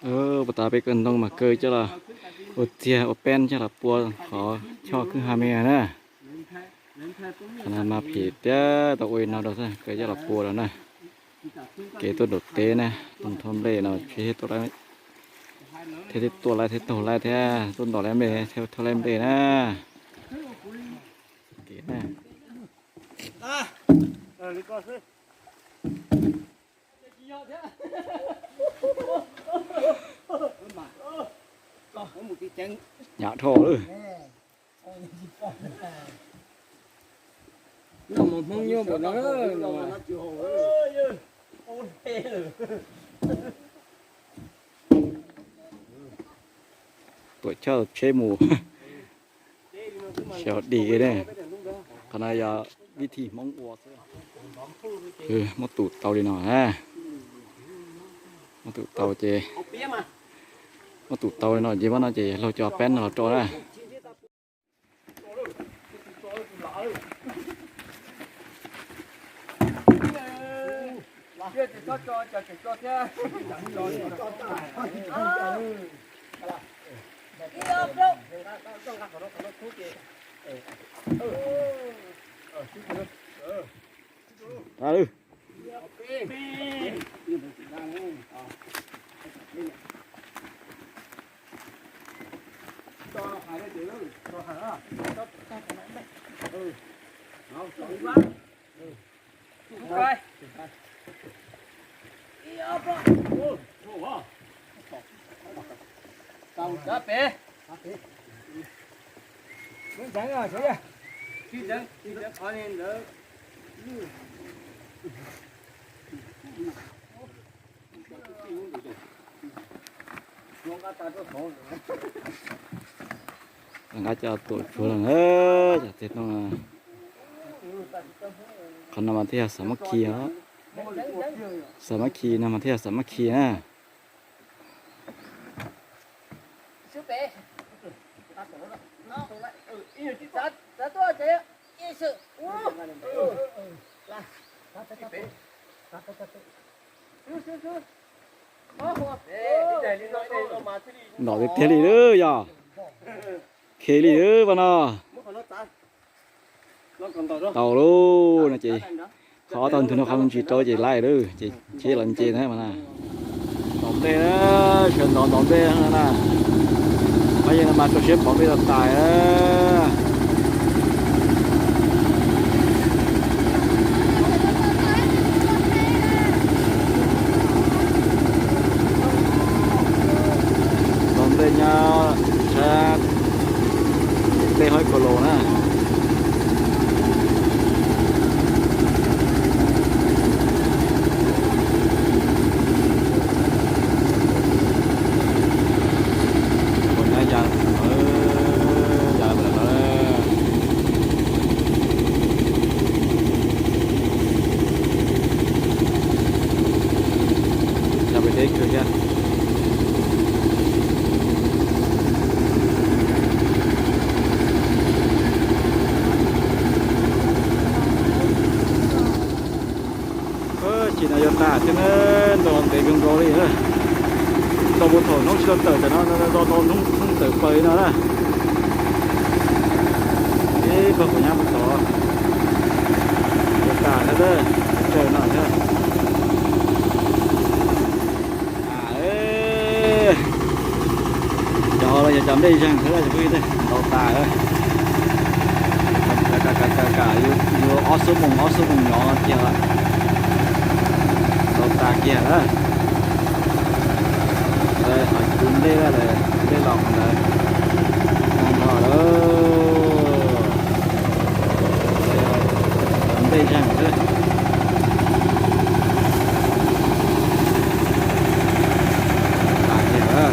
Puas tas peb kaw ntoo mas kaw coj los ua txiag ua peb coj los pua qhov choj kwj ha me na. Qhov no mas phim thiab tau ua li no rau xwb, kaw coj los pua rau na. Kev tuaj nraum teb na, thauj nplej no thiab, tuaj laij thiab taug laij thiab, tuaj ntaus laij nplej thiab thauj laij nplej na. Kev na. Nyam dhau lawm. Tuam choj tsheb mus xyaw dim ne. Qhov no yog vib thim Hmoob ua xwb. Muab tum tau li no, muab tum tau ces, muab tum tau li no ces, muab no ces laug cov peb no los rau na. Nqa cov tuam tsuav lawm, cov teg tooj. Qhov no mas thiaj yog xav mab khi os. Xav mab khi no mas thiaj yog xav mab khi na. Ntom tiag tiag li lawm yog. Khe li lawm no. Tau lauj no ces qhov ob tog ntug no qhov me ntsis rau ces laij lawm ces cheb los nce na mas na. Ntom ntej na, sawv ntxov ntom ntej na. Pab yeej no mas rau siab pov nplej tau tas. Ntom ntej nyob sab tej hauv ib ko los na. Ua nyab ya, ya lawm no. Ya pem deb kawg thiab. Ces no yuav tas thiab na, nto ntev kawg nkaus li. Nto puag thaum hnub tsis tau tawm ntawm no, nto tau hnub tawm plaws li no na. Ib pawg quav nyab puag tod. Yuav tas thiab, tsawg no thiab. Cov ho los yog cov nplej zeeg xwb, cov phooj ywg, ntaus tas lawm. Kam, kam, yus ob xuab moos ob xuab moos nyov no kiag lawm. Ntaus tas kiag lawm. Ho tus nplej, nplej los qhov ntawd. Nto lawm. Cov nplej zeeg xwb. Rau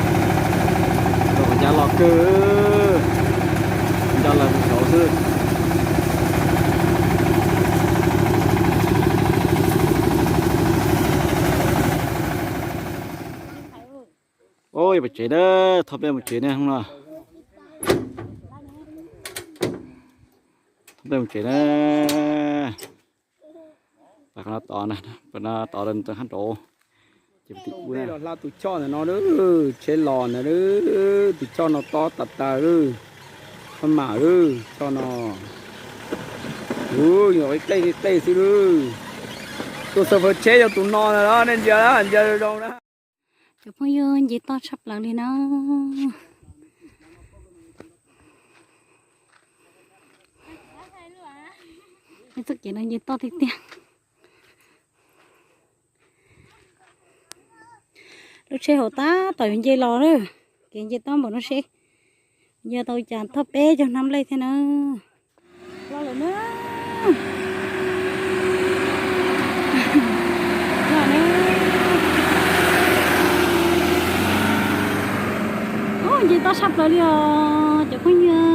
qhov ncaj los kawg, nco lawv mus saud xwb. Ua pem tsev na, thauj nplej mus tsev na no. Thauj nplej mus tsev na. Pab no tod, pab no tod ntxeev hab nraud. Ua ntej los hla tus choj ntawm no lawm, tsheb los ntawd lawm, tus choj no tob tas tas lawm, maj mam lawm choj no. Ua, nyuam qij qej qij qej xwb lawm. Tus xav fav tsheb yog tus no ntag, nej ntsia na, ntsia zoo zoo na. Cov phooj ywg, nce toj tshaj plaws li na. Txoj kev no nce toj tiag tiag. Lub tsheb hauv tab tom yuav nce los lawm, kev nce toj npaum no seb nce tau cas thauj peb caug hnab nplej thiab na. Los lawm na. Los na. Ub, nce toj tshaj plaws li os cov phooj ywg.